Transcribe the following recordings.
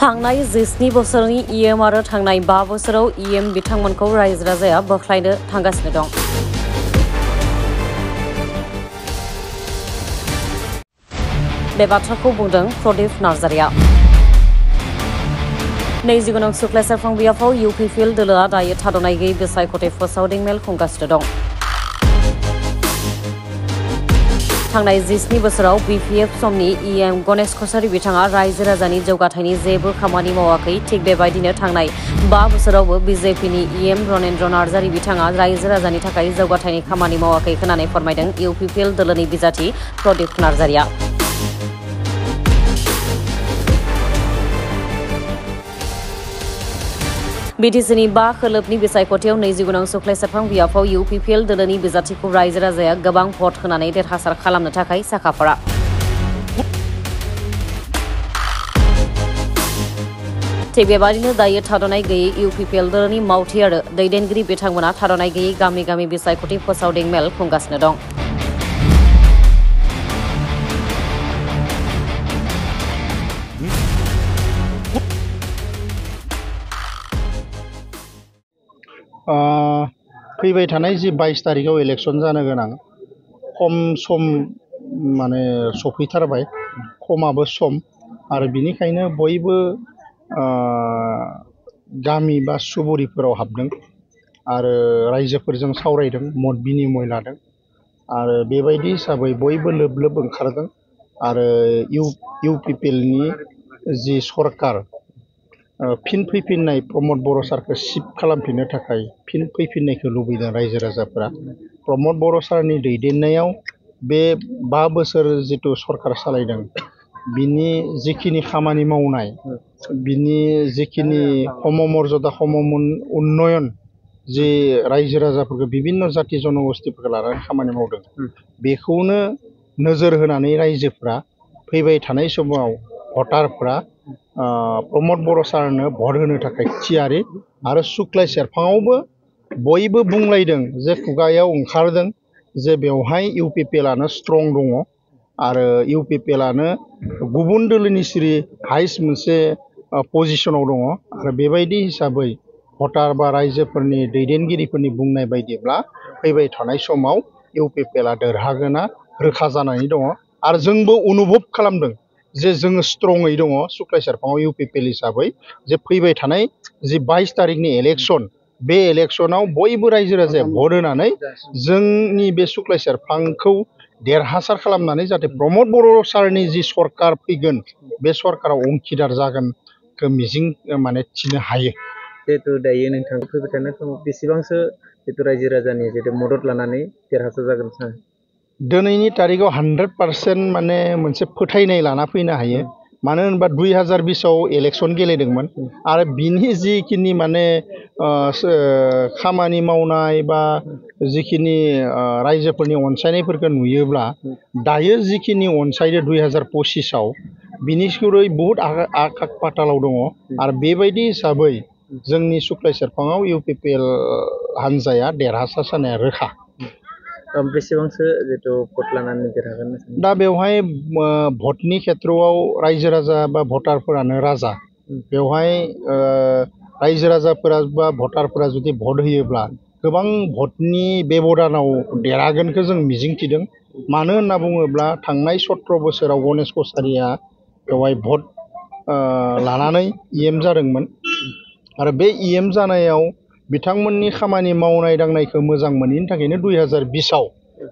थांनाय 17 बोसोरनि इएम आरो थांनाय 5 बोसोराव इएम बिथांमोनखौ रायजो राजाया बोख्लायनो थांगासिनो दं। बे बाथ्राखौ बुंदों प्रदीप नार्जारिया। 29 नं सुक्लाय सेरफां बियाफाव इउपिपिएल दोलोआ दायो थाद'नाय गैयै बिसायख'थि फोसावदिं मेल खुंगासिनो दं। थांनाय 17 बोसोराव बिपिएफ समनि इएम गणेश कछारी बिथाङा रायजो राजानि जौगाथायनि जेबो खामानि मावाखै। थिग बेबायदिनो थांनाय 5 बोसोरावबो बिजेपिनि इएम रनेन्द्र नार्जारि बिथाङा रायजो राजानि थाखाय जौगाथायनि खामानि मावाखै होननानै फोरमायदों इउपिपिएल दोलोनि बिजाथि प्रदीप नार्जारिया। बिटिसिनि 5 खोलोबनि बिसायख'थियाव 29 नं सुक्लाय सेरफां बियाफाव इउपिपिएल दोलोनि बिजाथिखौ रायजो राजाया गोबां भट होनानै देरहासार खालामनो थाखाय साखाफारा। थिग बेबादिनो दायो थाद'नाय गैयै इउपिपिएल दोलोनि मावथि आरो दैदेनगिरि बिथांमोना थाद'नाय गैयै गामि गामि बिसायख'थि फोसावदिं मेल खुंगासिनो दं। फैबाय थानाय जि 22 तारिखआव इलेक्शन जानो गोनां खम सम माने सफैथारबाय, खमाबो सम आरो बिनिखायनो बयबो गामि बा सुबुरिफोराव हाबदों आरो रायजोफोरजों सावरायदों, मत बिनिमय लादों आरो बेबायदि हिसाबै बयबो लोब लोब ओंखारदों आरो इउपिपिएलनि जि सरकार फिन फैफिननाय प्रमद बर' सारखौ शिफ्ट खालामफिननो थाखाय फिन फैफिननायखौ लुबैदों रायजो राजाफोरा। प्रमद बर' सारनि दैदेननायाव बे 5 बोसोर जिथु सरकार सालायदों बिनि जिखिनि खामानि मावनाय, बिनि जिखिनि सममर्यादा सम उन्नयन जि रायजो राजाफोरखौ बिभिन्न जाति जनगोष्ठीफोरखौ लानानै खामानि मावदों, बेखौनो नोजोर होनानै रायजोफ्रा फैबाय थानाय समाव भटारफ्रा प्रमद बर' सारनो भट होनो थाखाय थियारि आरो सुक्लाय सेरफाङावबो बयबो बुंलायदों जे खुगायाव ओंखारदों जे बेवहाय इउपिपिएलआनो स्ट्रं दङ आरो इउपिपिएलआनो गुबुन दोलोनि सिरि हाइस्ट मोनसे पजिशनाव दङ आरो बेबायदि हिसाबै भटार बा रायजोफोरनि दैदेनगिरिफोरनि बुंनाय बायदिब्ला फैबाय थानाय समाव इउपिपिएलआ देरहागोना रोखा जानानै दङ आरो जोंबो अनुभब खालामदों जे जोङो स्ट्रङै दङ सुक्लाय सेरफाङाव इउपिपिएल हिसाबै जे फैबाय थानाय जि 22 तारिखनि इलेक्शन, बे इलेक्शनाव बयबो रायजो राजाया भट होनानै जोंनि बे सुक्लाय सेरफांखौ देरहासार खालामनानै जाहाथे प्रमद बर' सारनि जि सरकार फैगोन बे सरकाराव अंखिदार जागोनखौ मिजिं माने थिनो हायो। जिहेतु दायो नोंथाङा फैबाय थानाय समाव बेसेबांसो जितु रायजो राजानि जितु मदद लानानै देरहासार जागोन सानो? दिनैनि तारिखआव 100% माने मोनसे फोथायनाय लाना फैनो हायो। मानो होनबा 2020आव इलेक्शन गेलेदोंमोन आरो बिनि जिखिनि माने खामानि मावनाय बा जिखिनि रायजोफोरनि अनसायनायफोरखौ नुयोब्ला दायो जिखिनि अनसायदो 2025आव बिनिख्रुइ बहुद आकाश पातालाव दङ आरो बेबायदि हिसाबै जोंनि सुक्लाय सेरफाङाव इउपिपिएल हान्जाया देरहासार जानाया रोखा। बेसेबांसो जितु भट लानानै देरहागोन? दा बेवहाय भटनि खेथ्रआव रायजो राजा बा भटारफोरानो राजा। बेवहाय रायजो राजाफोरा बा भटारफोरा जुदि भट होयोब्ला गोबां भटनि बेबदानाव देरहागोनखौ जों मिजिंथिदों। मानो होनना बुङोब्ला थांनाय 17 बोसोराव गणेश कछारिया बेवहाय भट लानानै इएम जादोंमोन आरो बे इएम जानायाव बिथांमोननि खामानि मावनाय दांनायखौ मोजां मोनैनि थाखायनो 2020आव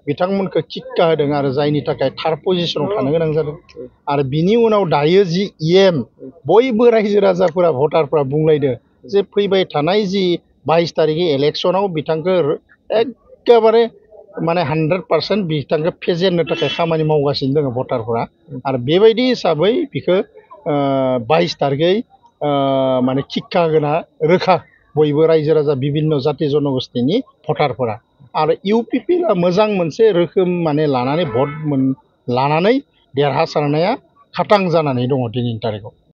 बिथांमोनखौ खिक्का होदों आरो जायनि थाखाय 3rd पजिशनाव थानो गोनां जादों आरो बिनि उनाव दायो जि इएम बयबो रायजो राजाफोरा भटारफोरा बुंलायदों जे फैबाय थानाय जि 22 तारिखनि इलेक्शनाव बिथांखौ एखेबारे माने 100% बिथांखौ फेजेननो थाखाय खामानि मावगासिनो दङ भटारफोरा आरो बेबायदि हिसाबै बिखौ 22 तारिखै माने खिक्का होना रोखा बयबो रायजो राजा बिभिन्न जाति जनगोष्ठीनि भटारफोरा आरो इउपिपिएलआ मोजां मोनसे रोखोम माने लानानै भट लानानै देरहासारनाया खाटां जानानै दङ दिनैनि तारिखआव।